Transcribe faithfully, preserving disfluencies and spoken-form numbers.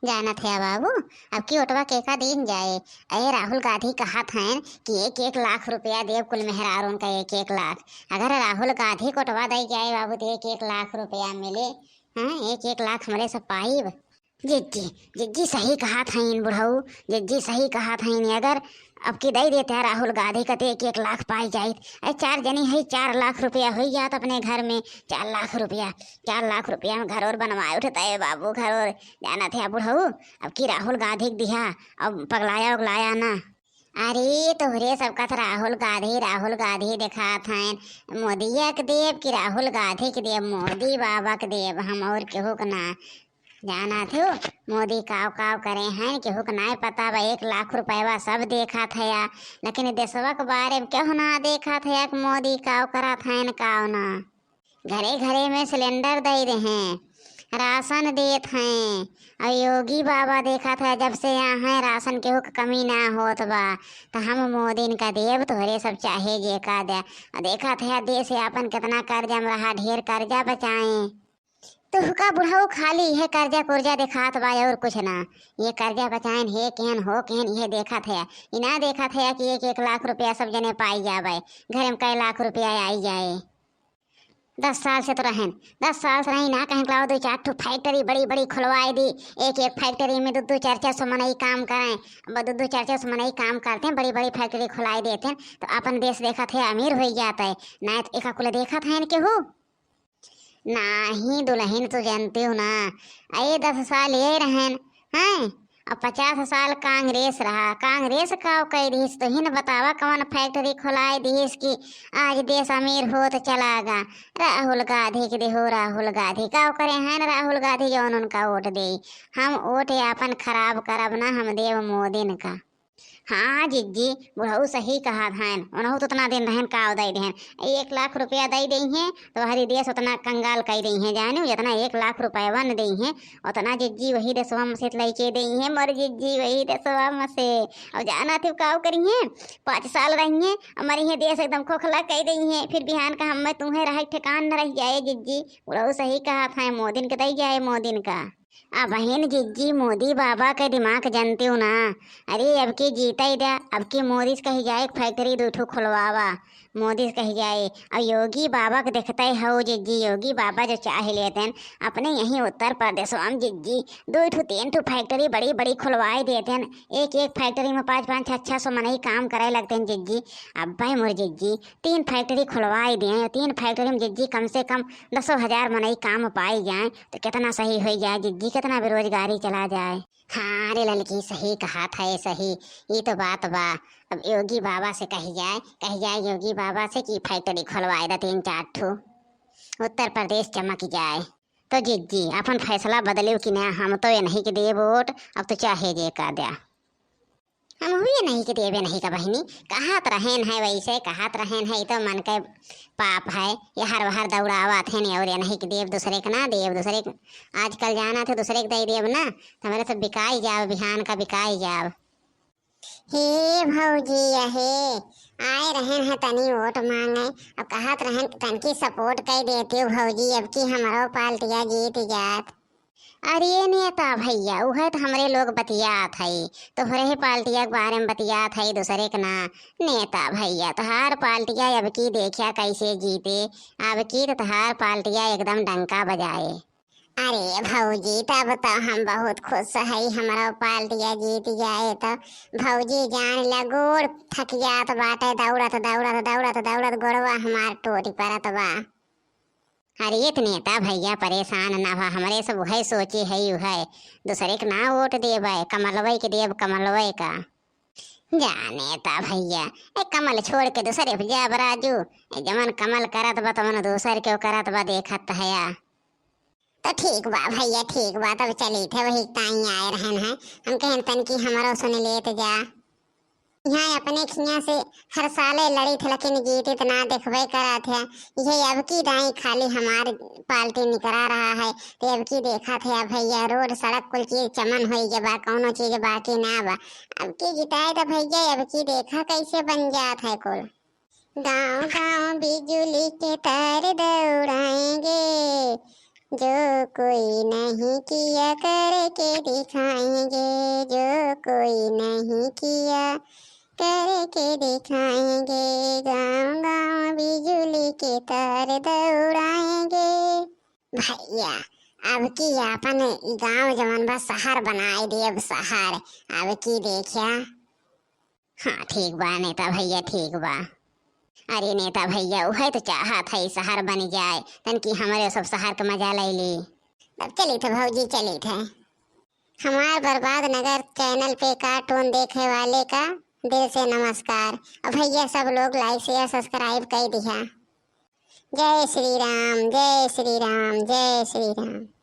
जानत है बाबू, अब की ओटवा केका दीन जाए? अरे राहुल गांधी कहत हैं कि एक एक लाख रुपया देब कुल मेहरारून का, एक एक लाख। अगर राहुल गांधी के ओटवा दई जाए बाबू, तो एक एक लाख रुपया मिले। हाँ, एक एक लाख हमरे सब पाइब। जिज्जी, जिज्जी सही कहत हईन बुढ़ऊ, जिज्जी सही कहत हईन। अगर अब की दई देते हैं राहुल गांधी का, तो एक एक लाख पाई जाइत। अरे चार जनी है, चार लाख रुपया होई जात अपने घर में। चार लाख रुपया, चार लाख रुपया में घर और बनवाए उठता है बाबू, घर और। जानत है बुढ़ऊ, अब की राहुल गांधी के दिहा, अब पगलाया उगलाया ना। अरे तोहरे सबका तो राहुल गांधी, राहुल गांधी देखात हैं। मोदिया के देब कि राहुल गांधी के देब? मोदी बाबा के देब हम, और केहू के ना। जानत हो मोदी काव काव करे हैं, केहू के नाय पता बा। एक लाख रुपयवा सब देखत हया, लेकिन देशवा के बारे में केहू ना देखत हया कि मोदी काव करत हैं काव ना। घरे घरे में सिलेंडर दे रहे हैं, राशन देत हैं, और योगी बाबा देखत है जब से यहाँ है राशन केहू के कमी ना होत बा। तो हम मोदिन का देब, तोहरे सब चाहे जे का दे। और देखत है देश आपन कितना कर्जा में रहा, ढेर कर्जा बचाएं। तुहका बुढ़ऊ खाली यह कर्जा कुर्जा देखात बा और कुछ ना। ये कर्जा बचाइन है केहन हो केहन, यह देखत है। ई ना देखत है कि एक एक लाख रुपया सब जने पाई जावे, घर में कई लाख रुपया आई जाए। दस साल से तो रहेन, दस साल से रही ना, कहीं लाओ दो चार ठो फैक्ट्री बड़ी बड़ी खुलवाए दी। एक एक फैक्ट्री में दो दो चार चार सौ मनई काम करें। अब दो दो चार चार सौ मनई काम करते हैं, बड़ी बड़ी फैक्ट्री खुलाई देते हैं, तो अपन देश देखत है अमीर हो जाता है। ना तो एका कुल देखत है केहू। नाही दुलहिन, तो जानते हो ना, अये दस साल ये रहन, हैं, और पचास साल कांग्रेस रहा। कांग्रेस का कह रही, तो ही न बतावा कौन फैक्ट्री खुलाए दीस कि आज देश अमीर होत चला गा। राहुल गांधी के देहो, राहुल गांधी का करे हैं न, राहुल गांधी जौन उनका वोट दे। हम वोट आपन खराब करब ना, हम देव मोदिन का। हाँ जिज्जी, बुढ़ऊ सही कहत हन, उनहू तो उतना दिन रहन का दई देहन। एक लाख रुपया दई देइहें, तो हरी देश उतना कंगाल कई देइहें, जानू, जितना एक लाख रुपया न देइहें, उतना जिज्जी वही देशवा में से लइके देइहें, मोर जिज्जी वही देशवा में से। और जाना थे का करिहें, पाँच साल रहिहें, हमारे यहाँ देश एकदम खोखला कई देइहें, फिर बिहान का हमें तुम्हें रहे ठिकान न रह जाए जिज्जी। बुढ़ऊ सही कहत हैं, मोदिन के दई जाए, मोदिन का। अबहिन जिज्जी मोदी बाबा के दिमाग जनतिउ ना। अरे अब की जीतै द्या, अब की मोदी से कही जाए एक फैक्ट्री दू ठो खुलवावा, मोदी से कही जाए। और योगी बाबा के देखतै हौ जिज्जी, योगी बाबा जो चाह लेतेन अपने यहीं उत्तर प्रदेश में जिज्जी दू ठो तीन ठो फैक्ट्री बड़ी बड़ी खुलवाए देतेन। एक एक फैक्ट्री में पाँच पाँच छः छः सौ मनई काम करे लगतेन जिज्जी। अब भाई मोर जिज्जी तीन फैक्ट्री खुलवाए दें, तीन फैक्ट्री में जिज्जी कम से कम दसो हजार मनई काम पाई जाए, तो कितना सही होई जाए जिज्जी, कितना बेरोजगारी चला जाए। हाँ रे ललकी, सही कहत है, सही, ई तो बात बा। अब योगी बाबा से कही जाए, कही जाए योगी बाबा से कि फैक्ट्री खुलवाए दा तीन चार ठो, उत्तर प्रदेश चमक जाए। तो जिज्जी अपन फैसला बदलियो कि ना, हम तो ये नहीं के देब वोट, अब तो चाहे जे का द्या। हम हुए नहीं के देबे नहीं का बहिनी, कहत रहेन है वैसे, कहत रहेन है, ई तो मन के पाप है, यहर वहर दौड़ावत है नहीं, और ये नहीं के देब दूसरे के ना देब, दूसरे के आजकल जाना थे दूसरे के दे देब ना, तो हमारे सब बिकाई जाब, बिहान का बिकाई जाब। हे भौजी, अहे आए रहेन है तनी वोट मांगे, अब कहत रहेन तनकी सपोर्ट कई देतिउ भौजी, अब की हमरो पार्टिया जीत जात। अरे नेता भैया, उहे तो हमरे लोग बतियात हई, तोहरे ही पार्टिया के बारे में बतियात हई, दूसरे के ना। नेता भैया, तोहार पार्टिया अब की देखिया कैसे जीते, अब की तो तोहार पार्टिया एकदम डंका बजाए। अरे भौजी, तब तो हम बहुत खुश हई, हमरो पार्टिया जीत जाए तो। भौजी जान ला गोड़ थक जात बाटे, दौड़त दौड़त दौड़त दौड़त गोड़वा हमार टूट परत बा। अरे त नेता भैया परेशान ना हुआ, हमरे सब उहे सोचे है, उहे दूसरे के ना वोट देबे, कमलवे के देब, कमलवे का। जा नेता भैया, ए कमल छोड़ के दूसरे पे जाब राजू, ए जवन कमल करत बा तवन दूसर के करत बा, देखत हया। तो ठीक बा भैया, ठीक बा, तब चली थे वही ताई आए रहन है, हम कहन तन की हमरो सुन लेत जा। यहाँ अपने खिया से हर साले लड़ी थे, लेकिन जीतित ना देखबे करत है। ये अब की दाई खाली हमार पार्टी निकरा रहा है, तो अब की देखा थे भैया, रोड सड़क कुल चीज चमन होई गया बा, कौनो चीज बाकी ना बा। अब की जिताए तो भैया, अब की देखा कैसे बन जात है कुल। गांव गांव बिजुली के तार दौड़ाएंगे, जो कोई नहीं किया करके दिखाएंगे, जो कोई नहीं किया करके दिखाएंगे, गांव गांव बिजुली के तार दौड़ाएंगे। भैया, अब की आपन ई गांव जवन बा शहर बनाए देब, शहर। अब की देखिया। हाँ, ठीक बा नेता भैया, ठीक बा। अरे नेता भैया, उहे तो चाहत है शहर बन जाए, तनकी हमरे सब शहर के मजा ले ली। तब चलित है भौजी, चलित है। हमार बर्बाद नगर चैनल पे कार्टून देखे वाले का दिल से नमस्कार। और भैया, सब लोग लाइक शेयर सब्सक्राइब कर दिया। जय श्री राम, जय श्री राम, जय श्री राम।